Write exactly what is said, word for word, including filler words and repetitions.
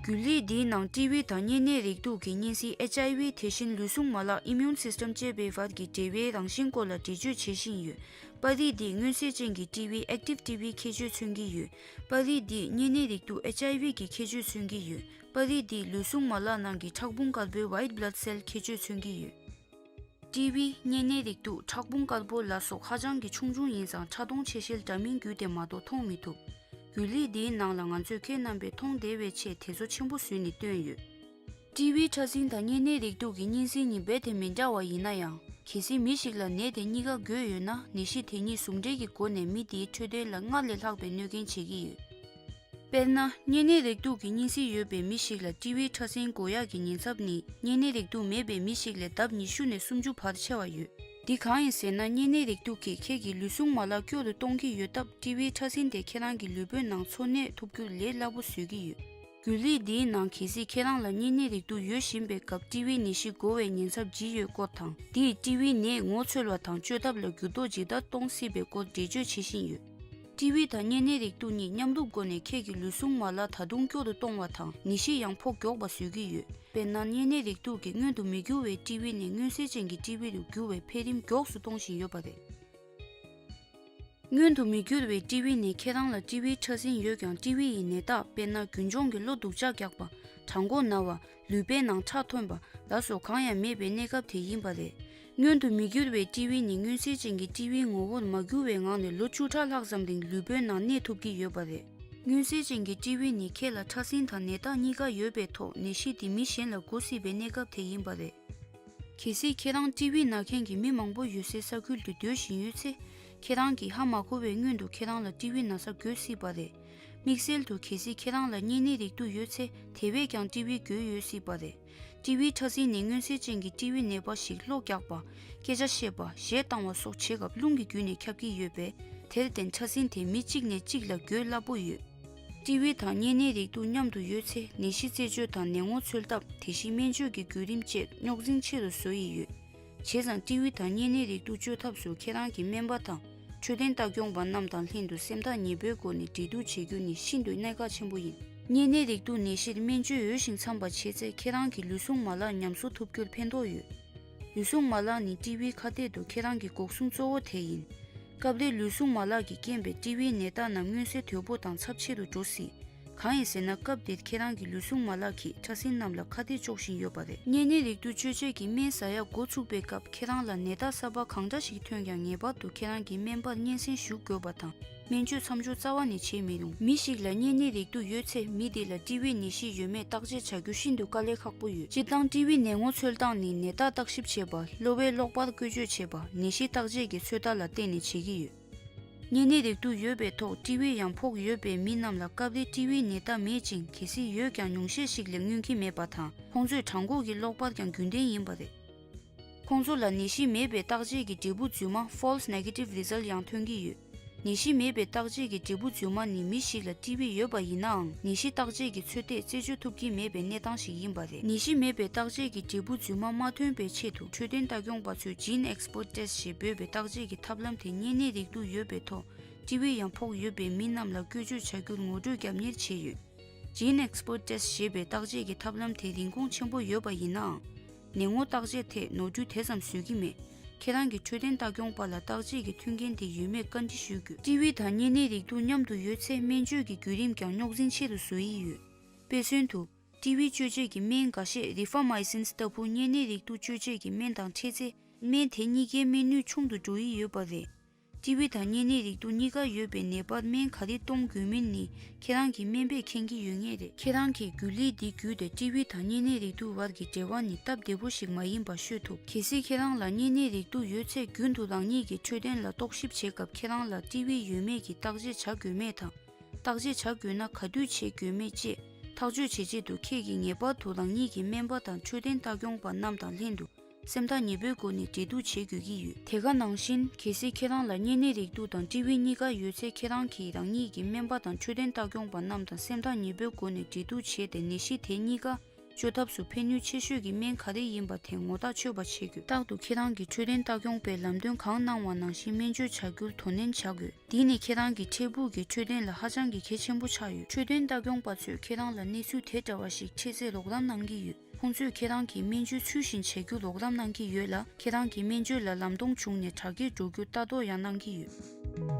རྒྱུན་ལས་འདིའི་ནང་ཊི་བི་དང་གཉན་ནད་རེག་དུག་གི་གཉན་སྲིན་ཨེཆ་ཨའི་ཝི། དེ་བཞིན་ལུས་ཟུངས་མ་ལག་ཨི་མིའུན་སིས་ཊམ་ཅེས་པའི་བར་གྱི་འབྲེལ་བའི་རང་བཞིན་སྐོར་ལ་འགྲེལ་བརྗོད་བྱེད་བཞིན་ཡོད། པར་རིས་འདིས་མངོན་གསལ་ཅན་གྱི་ཊི་བི། ཨེག་ཊིབ་ཊི་བི་ཁྱད་ཆོས་མཚོན་གྱི་ཡོད། པར་རིས་འདིས་གཉན་ནད་རེག་དུག་ཨེཆ་ཨའི་ཝི་གི་ཁྱད་ཆོས་མཚོན་གྱི་ཡོད། པར་རིས་འདིས་ལུས་ཟུངས་མ་ལག་ནང་གི་ཁྲག་འབུམ་དཀར་པོའི་ཝའིཊ་བྷི་ལཌ་སེལ་ཁྱད་ཆོས་མཚོན་གྱི་ཡོད། ཊི་བི། གཉན་ནད་རེག་དུག་ཁྲག་འབུམ་དཀར་པོ་ལ་སོགས་ཧ་ཅང་གི་ཆུང་ཆུང་ཡིན་ཙང་ཕྲ་མཐོང་ཆེ་ཤེལ་འདྲ་མིན་བརྒྱུད་དེ་མ་གཏོགས་མཐོང་མི་ཐུབ། རྒྱུན་ལས་འདིའི་ནང་ལ་ང་ཚོས་ཁྱེད་རྣམ་པས་མཐོང་བདེ་བའི་ཆེད་དེ་ཚོ་ཆེན་པོ་བཟོས་ནས་བཏོན་ཡོད། ཊི་བི་ཕྲ་སྲིན་དང་གཉན་ནད་རེག་དུག་གི་གཉན་སྲིན་གཉིས་རྦད་དེ་མི་འདྲ་བ་ཡིན་ན་ཡང་། གལ་སྲིད་མི་ཞིག་ལ་ནད་དེ་གཉིས་ཀ་འགོས་ཡོད་ན། ནད་གཞི་དེ་གཉིས་ཟུང་འབྲེལ་གྱི་སྒོ་ནས་མི་དེའི་འཕྲོད་བསྟེན་ལ་སྔར་ལས་ལྷག་པའི་གནོད་རྐྱེན་བྱེད་ཀྱི་ཡོད། དཔེར་ན། གཉན་ནད་རེག་དུག་གི་གཉན་སྲིན་ཡོད་པའི་མི་ཞིག་ལ་ཊི་བི་ཕྲ་སྲིན་འགོ་ཡག་གི་ཉེན་ཚབས་ནི། གཉན་ནད་རེག་དུག་མེད་པའི་མི་ཞིག་ལས་ལྡབ་ཉི་ཤུ་ནས་སུམ་ཅུ་བར་ཆེ་བ་ཡོད། འདི་གང་ཡིན་ཟེར་ན། གཉན་ནད་རེག་དུག་གིས་ཁྱེད་ཀྱི་ལུས་ཟུངས་མ་ལག་སྐྱོ་རུ་གཏོང་གི་ཡོད་སྟབས། ཊི་བི་ཕྲ་སྲིན་དེ་ཁྱེད་རང་གི་ལུས་པོའི་ནང་འཚོ་གནས་ཐུབ་རྒྱུར་ལས་སླ་པོ་བཟོས་ཀྱི་ཡོད། རྒྱུན་ལས་འདིའི་ནང་གལ་སྲིད་ཁྱེད་རང་ལ་གཉན་ནད་རེག་དུག་ཡོད་བཞིན་པའི་སྐབས། ཊི་བི་ནད་གཞི་འགོ་བའི་ཉེན་ཚབས་ཇི་ཡོད་སྐོར་དང་། འདིས་ཊི་བི་ནད་ངོ་འཚོལ་བ་དང་བཅོས་ཐབས་ལ་འགྱུར་ལྡོག་ཇི་ལྟར་གཏོང་སྲིད་པའི་སྐོར་འགྲེལ་བརྗོད་བྱེད་བཞིན་ཡོད། ཊི་བི་དང་གཉན་ནད་རེག་དུག་གཉིས་མཉམ་རུབ་སྒོ་ནས་ཁྱེད་ཀྱི་ལུས་ཟུངས་མ་ལག་ད་དུང་སྐྱོ་རུ་གཏོང་བ་དང་། ནད་གཞི་ཡང་ཕོག་མགྱོགས་པ་བཟོ་གི་ཡོད། དཔེར་ན། གཉན་ནད་རེག་དུག་གིས་མངོན་དུ་མི་འགྱུར་བའི་ཊི་བི་ནས་མངོན་གསལ་ཅན་གྱི་ཊི་བི་རུ་འགྱུར་བའི་འཕེལ་རིམ་མགྱོགས་སུ་གཏོང་བཞིན་ཡོད་པ་རེད། མངོན་དུ་མི་འགྱུར་བའི་ཊི་བི་ནི་ཁྱེད་རང་ལ་ཊི་བི་ཕྲ་སྲིན་ཡོད་ཀྱང་། ཊི་བི་ཡི་ནད་རྟགས། དཔེར་ན། རྒྱུན་སྦྱོང་གི་གློ་སྡུག་ཅག་རྒྱག་པ། བྲང་ཁོག་ན་བ། ལུས་པའི་ནང་ཁྲག་ཐོན་པ་ལ་སོགས་གང་ཡང་མེད་པའི་གནས་སྐབས་དེ་ཡིན་པ་རེད། མངོན་དུ་མི་འགྱུར་བའི་ཊི་བི་ནི་མངོན་གསལ་ཅན་གྱི་ཊི་བིའི་ངོ་བོར་མ་གྱུར་བའི་ངང་ནས་ལོ་བཅུ་ཕྲག་ལྷག་ཙམ་རིང་ལུས་པོའི་ནང་གནས་ཐུབ་ཀྱི་ཡོད་པ་རེད། མངོན་གསལ་ཅན་གྱི་ཊི་བི་ནི་ཁྱེད་ལ་ཕྲ་སྲིན་དང་ནད་རྟགས་གཉིས་ཀ་ཡོད་པའི་ཐོག་ནད་གཞི་དེ་མི་གཞན་ལ་འགོ་སྲིད་པའི་གནས་སྐབས་དེ་ཡིན་པ་རེད། གལ་སྲིད་ཁྱེད་རང་ཊི་བི་ན་མཁན་གྱི་མི་མང་པོ་ཡོད་སའི་ས་ཁུལ་དུ་སྡོད་བཞིན་ཡོད་ཚེ། ཁྱེད་རང་གིས་ཧ་མ་གོ་བའི་སྔོན་དུ་ཁྱེད་རང་ལ་ཊི་བི་ན་ཚ་འགོས་སྲིད་པ་རེད། དམིགས་བསལ་དུ་གལ་སྲིད་ཁྱེད་རང་ལ་གཉན་ནད་རེག་དུག་ཡོད་ཚེ། དེ་བས་ཀྱང་ཊི་བི་འགོས་ཡོད་སྲིད་པ་རེད། ཊི་བི་ཕྲ་སྲིན་ནི་མངོན་གསལ་ཅན་གྱི་ཊི་བི་ནད་པ་ཞིག་གློ་རྒྱག་པ། སྐད་ཆ་བཤད་པ། གཞས་བཏང་བ་སོགས་བྱེད་སྐབས་རླུང་གི་བརྒྱུད་ནས་ཁྱབ་ཀྱི་ཡོད་པས། དེར་བརྟེན་ཕྲ་སྲིན་དེ་མི་གཅིག་ནས་གཅིག་ལ་འགོས་སླ་པོ་ཡོད། ཊི་བི་དང་གཉན་ནད་རེག་དུག་མཉམ་དུ་ཡོད་ཚེ། ནད་གཞི་རྩད་གཅོད་དང་ནད་ངོ་འཚོལ་ཐབས། དེ་བཞིན་སྨན་བཅོས་ཀྱི་བརྒྱུད་རིམ་བཅས་རྙོག་འཛིང་ཆེ་རུ་བཟོ་ཡི་ཡོད། བྱས་ཙང་ཊི་བི་དང་གཉན་ནད་རེག་དུག་བཅོས་ཐབས་སུ་ཁྱེད་རང་གི་སྨན་པ་དང་། འཕྲོད་བསྟེན་ལྟ་སྐྱོང་པ་རྣམས་དང་ལྷན་དུ་སེམས་ཐག་ཉེ་པོའི་སྒོ་ནས་འབྲེལ་གཏུག་བྱེད་རྒྱུ་ནི་ཤིན་ཏུ་གནད་འགག་ཆེན་པོ་ཡིན། གཉན་ནད་རེག་དུག་ནད་གཞིར་སྨན་བཅོས་འོས་ཤིང་འཚམ་པ་བྱས་ཚེ། ཁྱེད་རང་གི་ལུས་ཟུངས་མ་ལག་ཉམས་གསོ་ཐུབ་རྒྱུར་ཕན་ཐོགས་ཡོད། ལུས་ཟུངས་མ་ལག་ནི་ཊི་བིའི་ཁ་གཏད་དུ་ཁྱེད་རང་གི་འགོག་སྲུང་གཙོ་བོ་དེ་ཡིན། སྐབས་རེ་ལུས་ཟུངས་མ་ལག་གི་རྐྱེན་པས་ཊི་བིའི་ནད་རྟགས་རྣམས་མངོན་གསལ་དོད་པོ་དང་ཚབས་ཆེ་རུ་འགྲོ་སྲིད། གང་ཡིན་ཟེར་ན། སྐབས་དེར་ཁྱེད་རང་གི་ལུས་ཟུངས་མ་ལག་གིས་ཕྲ་སྲིན་རྣམས་ལ་ཁ་གཏད་གཅོག་བཞིན་ཡོད་པ་རེད། གཉན་ནད་རེག་དུག་བཅོས་བྱེད་ཀྱི་སྨན་ཟ་ཡག་འགོ་ཚུགས་པའི་སྐབས་ཁྱེད་རང་ལ་ནད་རྟགས་གསར་པ་གང་འདྲ་ཞིག་ཐོན་ཀྱང་། ངེས་པར་དུ་ཁྱེད་རང་གི་སྨན་པར་སྙན་སེང་ཞུ་དགོས་པ་དང་། སྨན་བཅོས་མཚམས་འཇོག་རྩ་བ་ནས་བྱེད་མི་རུང་། མི་ཞིག་ལ་གཉན་ནད་རེག་དུག་ཡོད་ཚེ། མི་དེ་ལ་ཊི་བིའི་ནད་གཞི་ཡོད་མེད་བརྟག་དཔྱད་བྱ་རྒྱུ་ཤིན་ཏུ་དཀའ་ལས་ཁག་པོ་ཡོད། སྤྱིར་བཏང་ཊི་བིའི་ནད་ངོ་འཚོལ་སྟངས་ནི་ནད་རྟགས་བརྟག་ཞིབ་བྱེད་པ། གློ་བའི་གློག་པར་བཀོལ་སྤྱོད་བྱེད་པ། ནད་གཞི་བརྟག་དཔྱད་ཀྱི་ཚོད་ལྟ་ལ་བརྟེན་ནས་བྱེད་ཀྱི་ཡོད། གཉན་ནད་རེག་དུག་ཡོད་པའི་ཐོག་ཊི་བི་ཡང་ཕོག་ཡོད་པའི་མི་རྣམས་ལ། སྐབས་རེ་ཊི་བིའི་ནད་རྟགས་མེད་ཅིང་། གལ་སྲིད་ཡོད་ཀྱང་ཉུང་ཤས་ཤིག་ལས་མངོན་གྱི་མེད་པ་དང་། ཁོང་ཚོས་བྲང་ཁོག་གི་གློག་པར་ཀྱང་རྒྱུན་ལྡན་ཡིན་པ་རེད། ཁོང་ཚོ་ལ་ནད་གཞི་མེད་པའི་བརྟག་དཔྱད་ཀྱི་འབྲས་བུ་རྫུན་མ། False Negative Result ཡང་ཐོན་གྱི་ཡོད། ནད་གཞི་མེད་པའི་བརྟག་དཔྱད་ཀྱི་འབྲས་བུ་རྫུན་མ་ནི་མི་ཞིག་ལ་ཊི་བི་ཡོད་པ་ཡིན་ནའང་། ནད་གཞི་བརྟག་དཔྱད་ཀྱི་ཚོད་ལྟས་རྩད་གཅོད་ཐུབ་ཀྱི་མེད་པའི་གནས་སྟངས་ཤིག་ཡིན་པ་རེད། ནད་གཞི་མེད་པའི་བརྟག་དཔྱད་ཀྱི་འབྲས་བུ་རྫུན་མ་མ་ཐོན་པའི་ཆེད་དུ། འཕྲོད་བསྟེན་ལྟ་སྐྱོང་པ་ཚོས་Gene Expert Test ཞེས་འབོད་པའི་བརྟག་དཔྱད་ཀྱི་ཐབས་ལམ་དེ་གཉན་ནད་རེག་དུག་ཡོད་པའི་ཐོག་ཊི་བི་ཡང་ཕོག་ཡོད་པའི་མི་རྣམས་ལ་བཀོལ་སྤྱོད་བྱ་རྒྱུར་ངོ་སྤྲོད་རྒྱབ་གཉེར་བྱས་ཡོད། Gene Expert Test ཞེས་པའི་བརྟག་དཔྱད་ཀྱི་ཐབས་ལམ་དེ་རིན་གོང་ཆེན་པོ་ཡོད་པ་ཡིན་ནའང་། ནད་ངོ་བརྟག་དཔྱད་ཐད་ནོར་འཁྲུལ་དེ་ཙམ་བཟོ་གི་མེད། ཁྱེད་རང་གི་འཕྲོད་བསྟེན་ལྟ་སྐྱོང་པ་ལ་བརྟག་དཔྱད་ཀྱི་མཐུན་རྐྱེན་དེ་ཡོད་མེད་བཀའ་འདྲི་ཞུ་དགོས། ཊི་བི་དང་གཉན་ནད་རེག་དུག་མཉམ་དུ་ཡོད་ཚེ། སྨན་བཅོས་ཀྱི་བརྒྱུད་རིམ་ཀྱང་རྙོག་འཛིང་ཆེ་རུ་བཟོ་ཡི་ཡོད། དཔེ་མཚོན་དུ། ཊི་བི་བཅོས་བྱེད་ཀྱི་སྨན་འགའ་ཤས་Rifamycin ལྟ་བུ་གཉན་ནད་རེག་དུག་བཅོས་བྱེད་ཀྱི་སྨན་དང་འཕྲད་ཚེ། སྨན་དེ་གཉིས་ཀའི་སྨན་ནུས་ཆུང་དུ་འགྲོ་ཡི་ཡོད་པ་རེད། ཊི་བི་དང་གཉན་ནད་རེག་དུག་གཉིས་ཀ་ཡོད་པའི་ནད་པར་སྨན་ག་རེ་གཏོང་དགོས་མིན་ནི། ཁྱེད་རང་གི་སྨན་པས་མཁྱེན་གྱི་ཡོད་ངེས་རེད། ཁྱེད་རང་གིས་རྒྱུན་ལས་འདི་བརྒྱུད་དེ་ཊི་བི་དང་གཉན་ནད་རེག་དུག་བར་གྱི་འབྲེལ་བ་ནི་སྟབས་བདེ་པོ་ཞིག་མ་ཡིན་པ་ཤོད་ཐུབ། གལ་སྲིད་ཁྱེད་རང་ལ་གཉན་ནད་རེག་དུག་ཡོད་ཚེ། རྒྱུན་དུ་རང་ཉིད་ཀྱི་འཕྲོད་བསྟེན་ལ་རྟོག་ཞིབ་བྱེད་སྐབས། ཁྱེད་རང་ལ་ཊི་བི་ཡོད་མེད་ཀྱི་བརྟག་དཔྱད་བྱ་དགོས་མེད་དང་། བརྟག་དཔྱད་བྱ་དགོས་ན་ག་དུས་བྱེད་དགོས་མེད་བཅས་ཐག་གཅོད་བྱེད་ཆེད་དུ། ཁྱེད་ཀྱིས་ངེས་པར་དུ་རང་ཉིད་ཀྱི་སྨན་པ་དང་འཕྲོད་བསྟེན་ལྟ་སྐྱོང་པ་རྣམས་དང་ལྷན་དུ། སེམས་ཐག་ཉེ་པོའི་སྒོ་ནས་འབྲེལ་གཏུག་བྱེད་དགོས་ཀྱི་ཡོད། དེ་ག་ནང་བཞིན། གལ་སྲིད་ཁྱེད་རང་ལ་གཉན་ནད་རེག་དུག་དང་ཊི་བི་གཉིས་ཀ་ཡོད་ཚེ། ཁྱེད་རང་གིས་རང་ཉིད་ཀྱི་སྨན་པ་དང་འཕྲོད་བསྟེན་ལྟ་སྐྱོང་པ་རྣམས་དང་སེམས་ཐག་ཉེ་པོའི་སྒོ་ནས་འབྲེལ་གཏུག་བྱས་ཏེ། ནད་གཞི་དེ་གཉིས་ཀ་ བཅོས་ཐབས་སུ་ཕན་ནུས་ཆེ་ཤོས་ཀྱི་སྨན་ག་རེ་ཡིན་པ་དེ་ངོ་ཐག་ཆོད་པ་བྱེད་དགོས། རྟག་ཏུ་ཁྱེད་རང་གི་འཕྲོད་བསྟེན་ལྟ་སྐྱོང་པས་ལམ་སྟོན་གང་གནང་བ་ནང་བཞིན་སྨན་བཅོས་བྱ་རྒྱུར་དོ་ནན་བྱ་དགོས། འདི་ནི་ཁྱེད་རང་གི་འཕྲལ་ཕུགས་ཀྱི་འཕྲོད་བསྟེན་ལ་ཧ་ཅང་གི་གལ་ཆེན་པོ་ཆགས་ཡོད། འཕྲོད་བསྟེན་ལྟ་སྐྱོང་པ་ཚོས་ཁྱེད་རང་ལ་གནས་ཚུལ་དེ་འདྲ་བ་ཞིག་འཕྲད་ཚེ་རོགས་རམ་གནང་གི་ཡོད། ཁོང་ཚོས་ཁྱེད་རང་གི་སྨན་བཅོས་ཚུལ་བཞིན་བྱེད་རྒྱུ་རོགས་རམ་གནང་གི་ཡོད་ལ། ཁྱེད་རང་གི་སྨན་བཅོས་ལ་ལམ་སྟོང་བྱུང་ནས་དྲག་སྐྱེད་འགྲོ་རྒྱུ་ལྟ་རྟོག་ཡང་གནང་གི་ཡོད།